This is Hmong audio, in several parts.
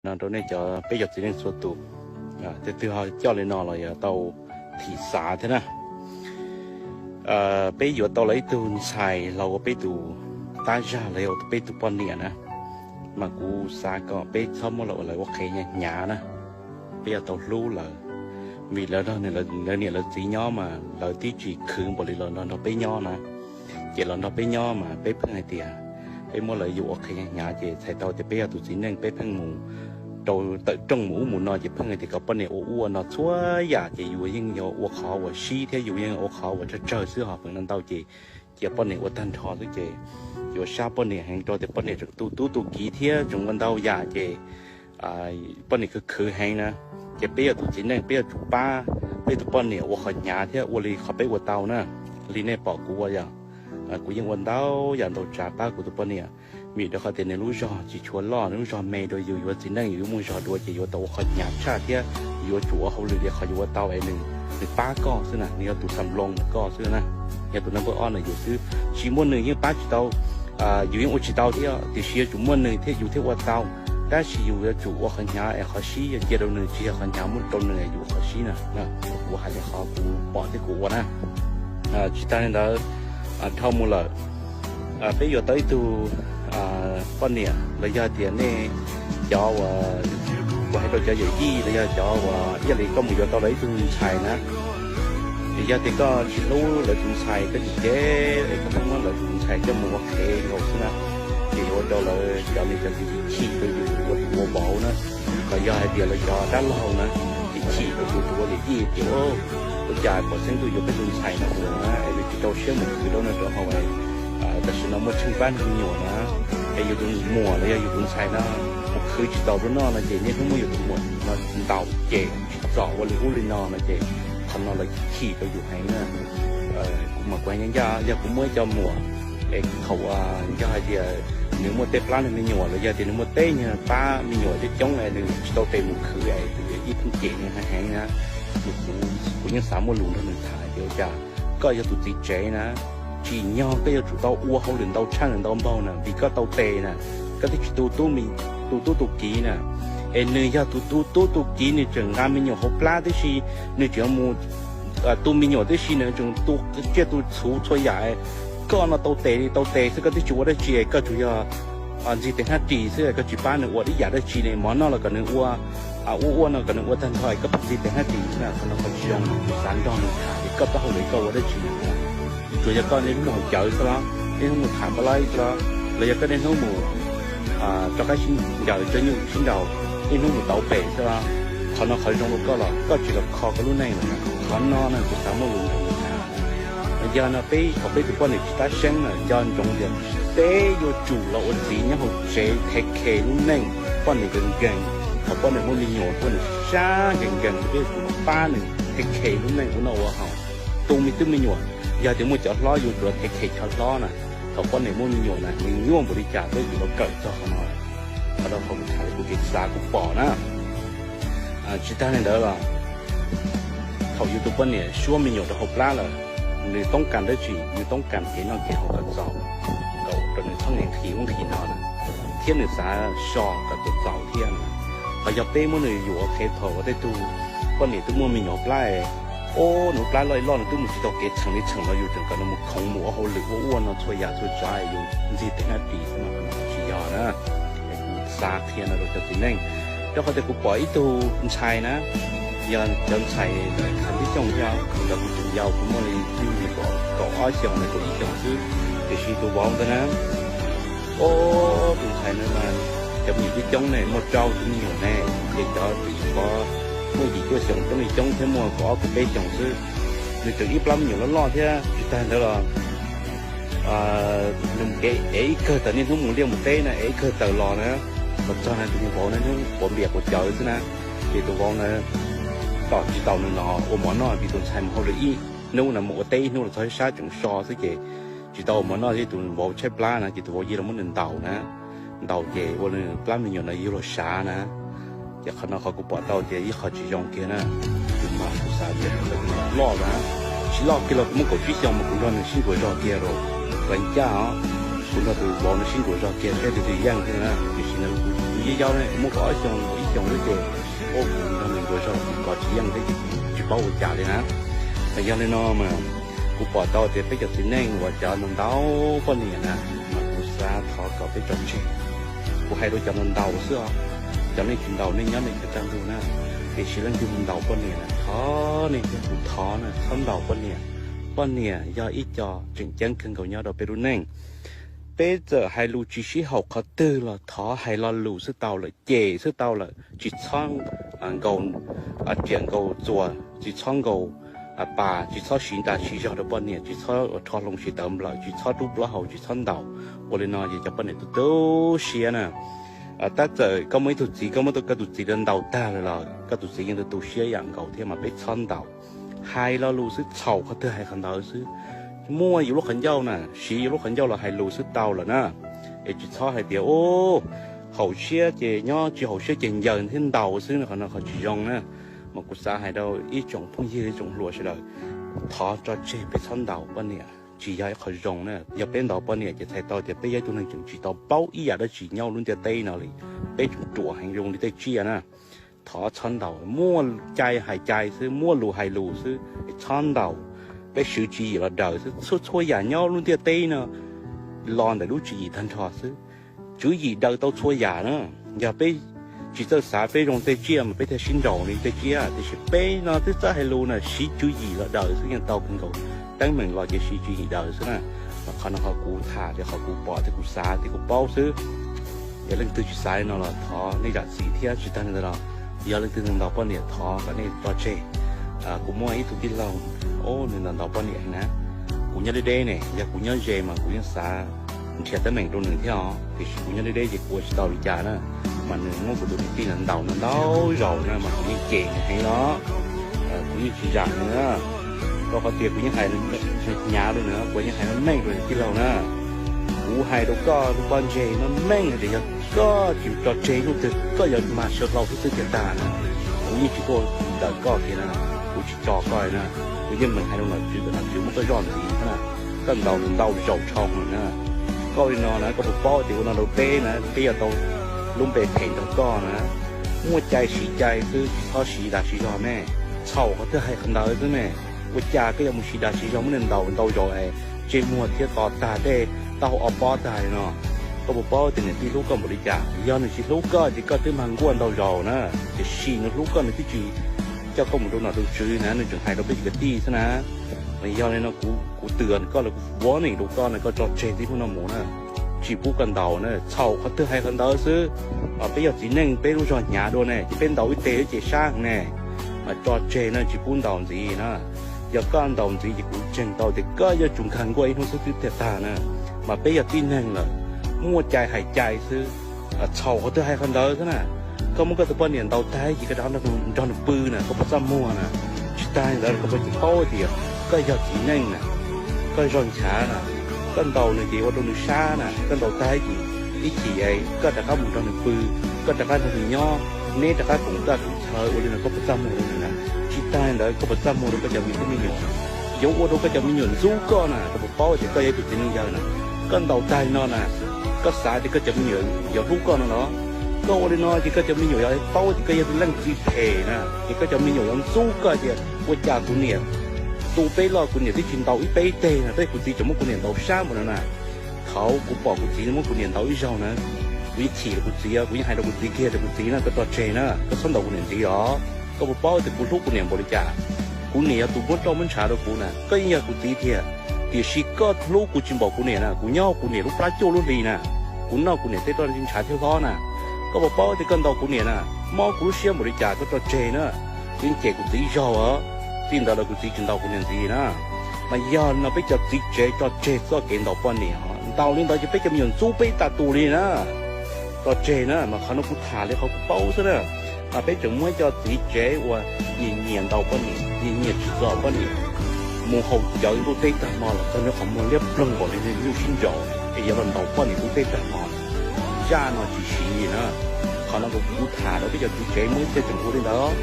no rau nej cov peb cov txiv neej txhua tus, tej twg ho coj li no los yog tau thim xav thiab na. Peb yuav tau lawv ib tug ntxhais los ua peb tus tab zag los yog peb tus poj niam na, mas kuv xav kom peb txhob muab lawv ua qhev hnyav na. Peb yuav tau hlub lawv, vim lawv, lawv niam lawv txiv nyob mas lawv twb tsis khwv npaum li los nrog peb nyob na. Ces los nrog peb nyob mas peb pheej hais tias peb muab lawv yuam ua qhev hnyav ces txhais tau tias peb yog tus txiv neej peb pheej mus rau tawm rooj mus ub mus no ces pheej hais tias kom poj niam ua ub ua no txhua yam ces yus yeej yog ua qhov uas sib thiab yus yeej ua qhov uas tsawg tsawg xwb ho feem no ntau ces cia poj niam ua tag nrho xwb ces yuav sab poj niam heev rau tias poj niam tseem tu tub tu kiv thiab tseem ua ntau yam ces poj niam khwv khwv heev na. Ces peb yog tus txiv neej peb yuav tsum pab peb tus poj niam ua qhov hnyav thiab ua li qhov peb ua tau na. Li nej pom kuv ua yog kuv yeej ua ntau yam ntau tsav pab kuv tus poj niam, vim rau qhov tias nws lub zog tsis tshua loj, nws lub zog me rau yus yuav txiv neej yus yuav muaj zog dua ces yuav tau ua qhov hnyav tshaj thiab yuav tsum ua hauj lwm li qhov yus ua tau es nws, nws pab koj xwb na, nws yog tus xam loo ntawm koj xwb na, yog tus number one ntawm yus xwb. Tsis muaj nws yeej pab tsis tau, yus yeej ua tsis tau thiab tiam sis yuav tsum muaj nws thiab yus thiaj ua tau. Tab sis yus yuav tsum ua qhov hnyav es qhov sib yuav cia rau nws, tsis yog qhov hnyav muab rau nws yus ua qhov sib na. Kuv hais li qhov kuv pom thiab kuv ua na. Tsis tas li ntawd, dhau mus lawm peb yuav tau ib tug poj niam los yog tias nej cov uas, kuv hais rau cov yawm yij los yog cov uas ib yam li koj mus yuav tau lawv ib tug ntxhais na, yog tias koj tsis hlub lawv tus ntxhais koj tsis cem es koj pheej muab lawv tus ntxhais coj mus ua qhev nkaus xwb na, ces yuav ua rau lawv cov niam cov txiv chim rau yus tus ua tus ua vauv na. Ho yog hais tias lawv cov dab laug na, ces chim rau yus tus ua yawm yij tias ua cas pom xeeb ntuj yuav peb tus ntxhais no ua na es yuav tsis rau siab mus khwv rau no rau hauv, tam sim no muaj tsheej pab me nyuam na, es yus tus muam los yog yus tus ntxhais no mus khwv tsis txaus rau noj no ces niaj hnub muab yus tus muam no ntaus ces tsis txom ua li ub li no no ces qhov no lawv chim rau yus heev na. Kuv mas kuv ncaj ncaj yog kuv muaj ib co muam es thaum yog hais tias nws muaj tej plab nws me nyuam los yog tias nws muaj tej nyuag pab me nyuam coob coob es nws tsis tau tes mus khwv es tus yawm yij pheej cem nws heev heev na, kuv yeej xav muaj lus nrog nws tham tias ua cas koj yog tus txiv tsev na, tsim nyog koj yuav tsum tau ua hauj lwm ntau tshaj nws ntau npaug na vim koj tau tes na, koj thiaj tsis tu tub tu tub tu kiv na. Es nws yog tus tu tub tu kiv nws tseem nqa me nyuam hauv plab tib si, nws tseem mus tu me nyuam tib si nws tseem tu tsiaj tu txhuv txhua yam. Koj no tau tes li tau tes xwb koj twb tsis ua dab tsi, koj tsuas yog ntxig tes hnab ris xwb koj tsis pab nws ua ib yam dab tsi li. Mov noj los kom nws ua, ua ua no kom nws ua tag nrho es koj pheej ntxig tes hnab ris na, qhov no qhov tsis zoo, xav nrog nws tham es koj taub hau lawm koj ua dab tsi na. Tsuas yog koj niaj hnub mus haus cawv xwb los, niaj hnub mus tham npaj laib xwb los, los yog koj niaj hnub mus rov qab sib ncaws tso nyuj sib nraus, niaj hnub mus tauv pem xwb los, qhov no qhov zoo rau koj los koj tsis los kho koj lub neej lawm. Qhov no na kuv xav muaj lus nrog nws tham. Yog no peb thaum peb tus poj niam tsis tab seeb na nco ntsoov tias peb yuav tsum los ua txiv nyob hauv tsev thev khes lub neej poj niam nkees nkees. Thaum poj niam muaj me nyuam poj niam sab nkees nkees peb yuav tsum los pab nws thev khes lub neej ua noj ua haus, tu me tub me nyuam. Yog tias muaj cov hlob yuav tsum los thev khes cov hlob na. Thaum poj niam muaj me nyuam na nws nyuaj npaum li cas peb yuav tsum los kawm txog qhov no. Qhov no qhov kuv tham kuv tsis xav kuv pom na. Tsis tas li ntawd los thaum yus tus poj niam suab me nyuam rau hauv plab lawm, nws toob kas dab tsi? Nws toob kas kev noj kev haus kom txaus, kom rau nws txhob nqhis ub nqhis no na, thiab nws xav so kom txaus txaus thiab na. Ho yog peb muab nws yuam ua qhev thaum uas tej tug poj niam twb muaj me nyuam hauv plab, o, nws plab loj loj nws twb mus tsis tau kev txheem li txheem los yus tseem kom nws mus khoov mus ua hauj lwm ua ua no txhua yam txhua tsav yus ntxig tes hnab ris no tsis yog na. Kuv xav qhia no rau cov txiv neej, rau qhov tias kuv pom ib tug ntxhais na, yog cov ntxhais Khav Tib Xyooj thiab, kuv cov kuv tseem yau kuv muaj li kaum ob xyoos los kaum ib xyoos xwb, tiam sis tus vauv ntawd na, o, tus ntxhais ntawd mas cov me nyuam coob coob ne, muaj rau tus me nyuam ne, ces cov tsis pov muaj yim cuaj xyoos coob li coob thiab muaj kaum ob kaum peb xyoos xwb. Nws tseem ib plab me nyuam loj loj thiab tsis tas ntawd los nws mus kev ev ib kawg tawm niaj hnub mus liaj mus teb na, ev ib kawg tawm los na, los txog na tus niag vauv na hnub quav npias quav cawv xwb na. Ces tus vauv na tom tsis tau nws los ua mov noj vim tus ntxhais mus hauj lwm ib hnub na mus ua teb ib hnub los txog ib sab tseem so xwb ces tsis tau ua mov noj thiab tus vauv tshaib plab na ces tus vauv cia li muab nws ntaus na. Ntaus ces ua nws plab me nyuam no yug los sav na. Ces qhov no qhov kuv pom tau tias ib qho tsis zoo kiag na. Tus mas kuv xav tias loj lawm, tsis loj kiag los kuv muaj kaum tsib xyoos mas kuv nrog nws sib ncuav zog kiag rau, ua ncaj os, kuv nrog tus vauv no sib ncuav zog kiag saib tus twg yeej thiab na. Tiam sis no kuv Yog ne, kuv muaj kaum ob xyoos, kaum ib xyoos xwb ces, ua kuv nrog nws ncuav zog kuv kov tsis yeej thiab ces kuv tsis paub ua cas li na. Mas yog li no mas kuv pom tau tias peb cov txiv neej uas cov ntaus ntaus poj niam na, mas kuv xav thov kom peb tso tseg. Kuv hais rau cov ntaus ntaus xwb os, cov nej tsis ntaus nej nyob nej tsis tag ntuj na. Tiam sis leej twg ntaus poj niam na, thov nej thiab kuv thov na, txhob ntaus poj niam. Poj niam yog ib co tseem ceeb kawg nkaus nyob rau peb lub neej. Peb txawm hais lus tsis sib haum qhov twg los thov hais lo lus xwb tau lawm, cem xwb tau lawm, tsis txhob nkaus riam nkaus txuas, tsis txhob nkaus pas, tsis txhob siv nra siv zog rau poj niam, tsis txhob rho hloov siv tawv nplawm, tsis txhob rub plaub hau, tsis txhob ntaus. Ua li no ces cov poj niam tu tu siab na. Tab txawm koj muaj ib tug txiv, koj muab koj tus txiv ntaus tag lawm los koj tus txiv yeej tu tu siab ib yam nkaus thiab, mas peb txhob ntaus. Hais lo lus xwb, txhaum qhov twg hais qhov ntawd xwb. Muaj yus lub qhov ncauj na, siv yus lub qhov ncauj los hais lus xwb tau lawm na. Es tsis txhob hais tias, u, haum siab ces nyob, tsis haum siab ces ncaws thiab ntaus xwb, qhov no qhov tsis zoo na. Mas kuv xav hais rau ib tsoom phooj ywg, ib tsoom hluas sawv daws, thov tso tseg, peb txhob ntaus poj niam, tsis yog ib qho zoo na. Yog peb ntaus poj niam ces txhais tau tias peb yog ib tug neeg tseem tsis tau paub ib yam dab tsi nyob lub ntiaj teb no li, peb tseem ruam heev zoo li tej tsiaj na. Thov txhob ntaus, muaj cai hais cai xwb, muaj lus hais lus xwb, txhob ntaus. Peb swv tswv yim los daws xwb, txhua txhua yam nyob lub ntiaj teb no los ntawm lub tswv yim tag nrho xwb. Tswv yim daws tau txhua yam na. Yog peb tsis txawj xav, peb zoo tej tsiaj mas peb thiaj sib nraus li tej tsiaj, tiam sis peb no twb txawj hais lus na, siv tswv yim los daws xwb yeej tau kawg nkaus. Teeb meem los ces siv tswv yim daws xwb na. Mas qhov no qhov kuv tham, qhov kuv pom thiab kuv xav thiab kuv paub xwb. Yog leej twg tsis xav li no los thov nej zam txim thiab, tsis tag li ntawd los yog leej twg ntaus poj niam thov kom nej tso tseg. Kuv muaj ib tug tij laug, nws ntaus ntaus poj niam heev na. Kuv nyob deb deb ne, yog kuv nyob ze mas kuv yeej xav nrhiav teeb meem rau nws thiab os, tiam sis kuv nyob deb deb ces kuv ua tsis tau li cas na. Mas nws muab kuv tus niam tij no ntaus no ntau zaus na mas kuv yeej cem nws heev los kuv yeej tsis zam nws na. Rau qhov tias kuv yeej hais hnyav rau nws, kuv yeej hais meej meej rau nws tij laug na. Kuv hais rau koj tus poj ntseg meej meej hais tias yog koj tsis tso tseg hnub twg koj yuav mag sawv hlau xwb xwb tiag tag na. Kuv yeej tsis tuaj ntawm koj kiag na, kuv tsis tso koj na. Kuv yeej meem hais rau nom tswv kom nom tswv muab koj zoj ntxiv na. Koj ntaus ntau zaus dhau lawm na. Koj ua li no na koj puas paub tias ua no rau peb na peb yuav tau lub npe phem nrog koj na. Muaj cai siv cai xwb, tsis txhob siv dag siv zog me. Txhaum qhov twg hais qhov ntawd xwb me. Ua cas koj yuav mus siv dag siv zog muab nws ntaus ntau zaus es ntsej muag thiab to tag tej taub hau ob pob tag li no? Koj puas paub tias niam tij hlub koj npaum li cas? Yog nws tsis hlub koj ces koj twb mag nkuaj ntau zaus na. Tiam sis nws hlub koj nws twb tsis coj koj mus rau nom rau tswv na, nws tseem hais rau peb cov kwv tij xwb na. Mas yog li no kuv twm koj los kuv warning rau koj na, koj tso tseg txij hnub no mus na. Tsis pub koj ntaus na, txhaum qhov twg hais qhov ntawd xwb. Peb yog txiv neej peb lub zog hnyav dua ne ces peb ntaus ib teg ces sab ne. Mas tso tseg na, tsis pub ntaus ntxiv na. Yog koj ntaus ntxiv ces kuv ntseeg tau tias koj yuav tsum nkag nkuaj ib hnub xwb twb tiag tag na. Mas peb yog tib neeg lawm, muaj cai hais cai xwb. Txhaum qhov twg hais qhov ntawd xwb na. Koj muab koj tus poj niam ntaus tag ces koj rov qab nrog nws pw na, koj puas txaj muag na? Tsis tag li ntawd koj puas tsis paub tias koj yog txiv neej na, koj zog nchav na, koj ntaus nws ces ua rau nws sab na, koj ntaus tag ces ib chim koj rov qab mus nrog nws pw, koj rov qab nrog nws nyob, neb rov qab koom txaj koom chaw ua li no koj puas txaj muag rau nws na? Tsis tag li ntawd koj puas txaj muag rau koj cov me tub me nyuam? Yuav ua rau koj cov me nyuam ntxub koj na, koj puas paub tias koj yog ib tug txiv neej yawg na? Koj ntaus tag li no na, koj xav tias koj cov me nyuam yuav hlub koj no los? Koj ua li no ces koj cov me nyuam yuav paub tias koj yog tus leej txiv phem na, ces koj cov me nyuam yuav ntxub koj tias ua cas kuv niam tu peb loj kuv niam twb tsis ntaus ib peb teg no, tab kuv txiv tseem muab kuv niam ntaus sab npaum no na. Thaum kuv pom kuv txiv muab kuv niam ntaus ib zaug na, kuv yeej chim rau kuv txiv, kuv yeej hais rau kuv txiv kiag tias kuv txiv na, koj tso tseg na, koj txhob ntaus kuv niam ntxiv os. Koj puas paub tias kuv hlub kuv niam npaum li cas? Kuv niam yog tus muab roj muab ntshav rau kuv na, koj yeej yog kuv txiv tiag. Tiam sis koj hlub kuv tsis npaum kuv niam na, kuv nyob kuv niam lub plab cuaj lub hli na, kuv noj kuv niam tej roj ntshav thiab hlob na. Koj puas paub tias koj ntaus kuv niam na, mob kuv lub siab npaum li cas, koj tso tseg na. Kuv yeej cem kuv txiv ib zaug os, txij ntawd los kuv txiv tsis ntaus kuv niam ntxiv na. Mas yog no peb cov txiv tsev tso tseg txoj kev ntaus poj niam, ntaus li ntawd ces peb cov me nyuam ntxub peb tas tus li na. Tso tseg na, mas qhov no kuv tham li qhov kuv paub xwb na. Mas peb tseem muaj ib co txiv tsev uas nyiam nyiam ntaus poj niam, nyiam nyiam tsim txom poj niam, mus haus cawv ntuj teb tag hmo los txog nws qhov muag liab ploog npaum li nws nyuj sib nraus es yuav los ntaus poj niam ntuj teb tag hmo. Zaj no tsis siv li na. Qhov no kuv tham rau peb cov txiv tsev muaj ib txhia tseem ua li ntawd.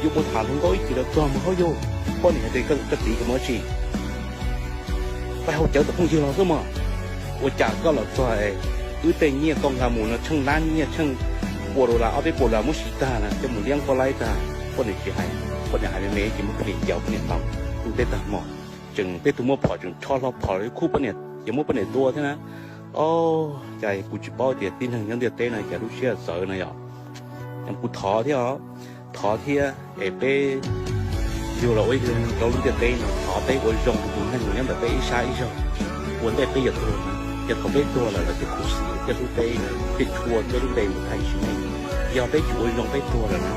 Yuav mus tham hluas nkauj ib chim los txog mus, hauj yug, poj niam hais tias koj txiv koj mus dab tsi? Peb haus cawv tom phooj ywg los xwb mog. Ua cas koj los txog es wb tej nyiaj koj nqa mus no tsheej lab nyiaj tsheej pua dollar ob peb pua dollar muab siv tag na coj mus liab poj laib tag, poj niam tsis hais, poj niam hais me me ces muab poj niam ncaus poj niam tau, tu teb tag hmo, tseem peb tug muaj phom tseem rho hlo phom yuav khuj poj niam, yuav muab poj niam tua thiab na. Os, cas kuv tsis paub tias tib neeg nyob ntiaj teb no cas lub siab txawv no yom. Kuv thov thiab os, thov thiab es peb yug los ua ib tug neeg rau lub ntiaj teb no, thov peb ua zoo rau tus neeg uas nyob ntawm peb ib sab ib zaug. Ua ntej peb yuav tuag, yog thaum peb tuag lawm lawv thiaj khuv xim thiaj hlub peb, thiaj tshua peb lub npe mus thaiv sim neej. Yog peb tsis ua zoo peb tuag lawm na,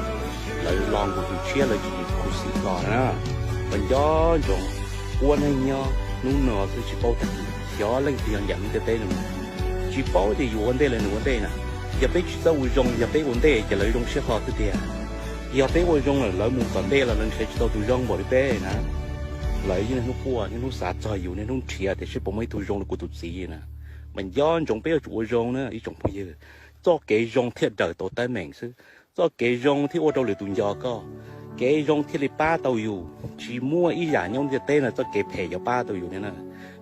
lawv los nkaus tus tshiab lawv tsis khuv xim los na. Mas nco ntsoov, ua neeg nyob hnub no xwb tsis paub tag kis, xyov leej twg yog ncaim lub ntiaj teb no. Tsis paub tias yus ua ntej los nws ua ntej na. Yog peb tsis txawj ua zoo, yog peb ua ntej ces lawv zoo siab kho xwb tiag. Yog peb ua zoo lawm lawv mus tom ntej los lawv nrhiav tsis tau tus zoo npaum li peb na. Lawv yeej niaj hnub quaj niaj hnub xav txog yus, niaj hnub nrhiav tias seb puas muaj ib tug zoo li kuv tus txiv na. Mas nco ntsoov peb yuav tsum ua zoo na ib tsoom phooj ywg. Txoj kev zoo thiaj daws tau teeb meem xwb. Txoj kev zoo thiaj ua rau lwm tus nco koj. Kev zoo thiaj li pab tau yus. Tsis muaj ib yam nyob ntiaj teb no txoj kev phem yuav pab tau yus li na.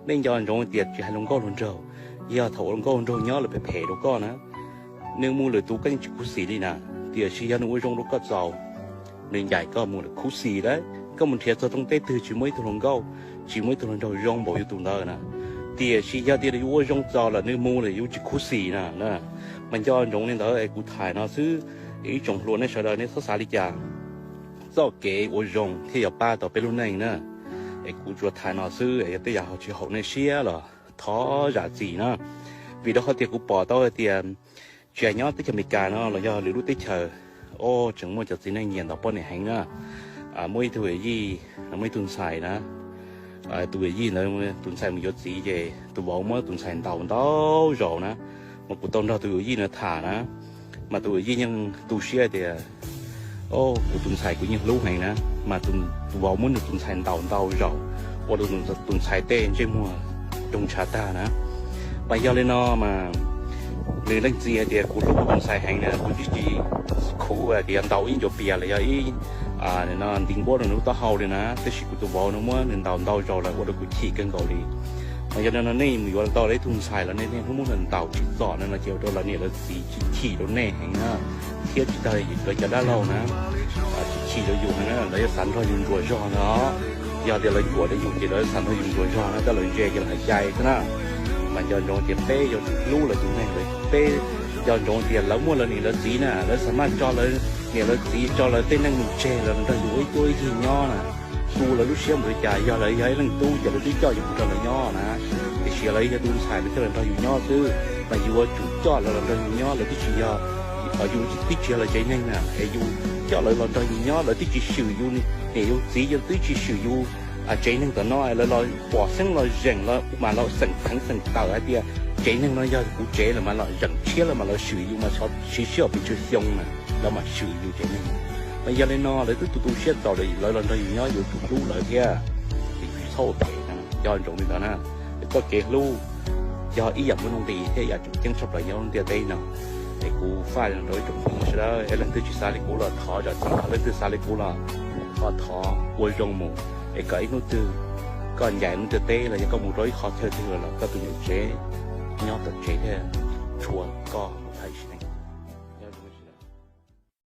Nej nco ntsoov tias tsis hais hluas nkauj hluas nraug, yog thaum hluas nkauj hluas nraug nyob lawm phem phem rau koj na, nws mus lwm tus koj yeej tsis khuv xim li na. Tiam sis yog nws ua zoo rau koj txaus, nws ncaim koj mus lawm khuv xim lawm. Koj mus nrhiav txog rooj teb twg tsis muaj ib tug hluas nkauj, tsis muaj ib tug hluas nraug zoo npaum yus tus ntawd na. Tiam sis yog tias yus ua zoo txaus lawm nws mus lawm yus tsis khuv xim na. Mas nco ntsoov li ntawd es kuv tham no xwb, ib tsoom hluas nej sawv daws nej txhob xav li cas. Txoj kev ua zoo thiaj yuav pab tau peb lub neej na. Es kuv tsuas tham no xwb, yog tej yam ho tsis haum nej siab los thov zam txim na. Vim rau qhov tias kuv pom tau hais tias tsis hais nyob teb chaws Amelikas no los yog lwm lub teb chaws, o, tseem muaj cov txiv neej nyiam ntaus poj niam heev na. Muaj ib tug yawm yij, muaj ib tug ntxhais na, tus yawm yij ntawd, tus ntxhais mus yuav txiv ces tus vauv muab tus ntxhais ntaus ntau zaus na. Mas kuv tau nrog tus yawm yij na tham na, mas tus yawm yij yeej tu siab tias, o, kuv tus ntxhais kuv yeej hlub heev na, mas tus vauv muab nws tus ntxhais ntaus ntau zaus, ua rau tus ntxhais tej ntsej muag doog ntshav tag na. Mas yog li no mas nws leej txiv hais tias kuv hlub kuv tus ntxhais heev na, kuv tsis tsis khuv tias yog ntaus ib ncuav pias los yog ib nti nkuab rau nws lub taub hau li na, tiam sis kuv tus vauv no muab nws ntaus ntau zaus lawm ua rau kuv chim kawg nkaus li. Mas yog li no nej mus yuav tau ib tug ntxhais los nej niaj hnub muab nws ntaus tsis txom no no ces ua rau lawv niam lawv txiv chim rau nej heev na, thiab tsis tag lawv cov dab laug na, chim chim rau yus heev na, lawv yuav xav nrog yus ntsuas zog no. Yog tias lawv cuam rau yus ces lawv xav nrog yus ntsuas zog na, coj lawv ntse ces lawv hais cai xwb na. Mas nco ntsoov tias peb yuav tsum hlub lawv tus neeg, peb nco ntsoov tias lawv muaj lawv niam lawv txiv na, lawv xav maj tso lawv niam lawv txiv, tso lawv tej neej mus tseg los nrog yus ib cuab ib yig nyob na. Tu lawv lub siab npaum li cas, yog lawv yog ib leej tub ces lawv twb coj yus mus nrog lawv nyob na. Tiam sis lawv yog tus ntxhais lawv thiaj los nrog yus nyob xwb, mas yus yuav tsum coj lawv los nrog yus nyob, lawv twb tsis yog, yus twb tsis yog lawv tsev neeg na, es yus coj lawv los nrog yus nyob, lawv twb tsis swm yus niam yus txiv, yus twb tsis swm yus tsev neeg tom no, lawv los pom xeeb los zeem los mas los xeem theev xeem tawm hais tias tsev neeg no yog kuv tsev lawm mas los zeem tshiab lawm mas los swm yus mas siv sij hawm pes tsawg xyoo na, lawv mam swm yus tsev neeg. Mas yog li no lawv twb tu tu siab txaus lawm, lawv los nrog yus nyob yus yuav tsum hlub lawv thiab, es tsis txhob ua phem na, nco ntsoov li ntawd na. Txoj kev hlub yog ib yam nqi thiab yam tseem ceeb tshaj plaws nyob lub ntiaj teb no. Es kuv faj rau ib tsoom phooj ywg sawv daws, es leej twg tsis xav li kuv los thov zam txim, leej twg xav li kuv los thov thov ua zoo mus, es kom ib hnub twg koj ncaim lub ntiaj teb los yog koj mus rau ib qhov chaw twg los koj tus niam tsev nyob tom tsev thiab tshua koj.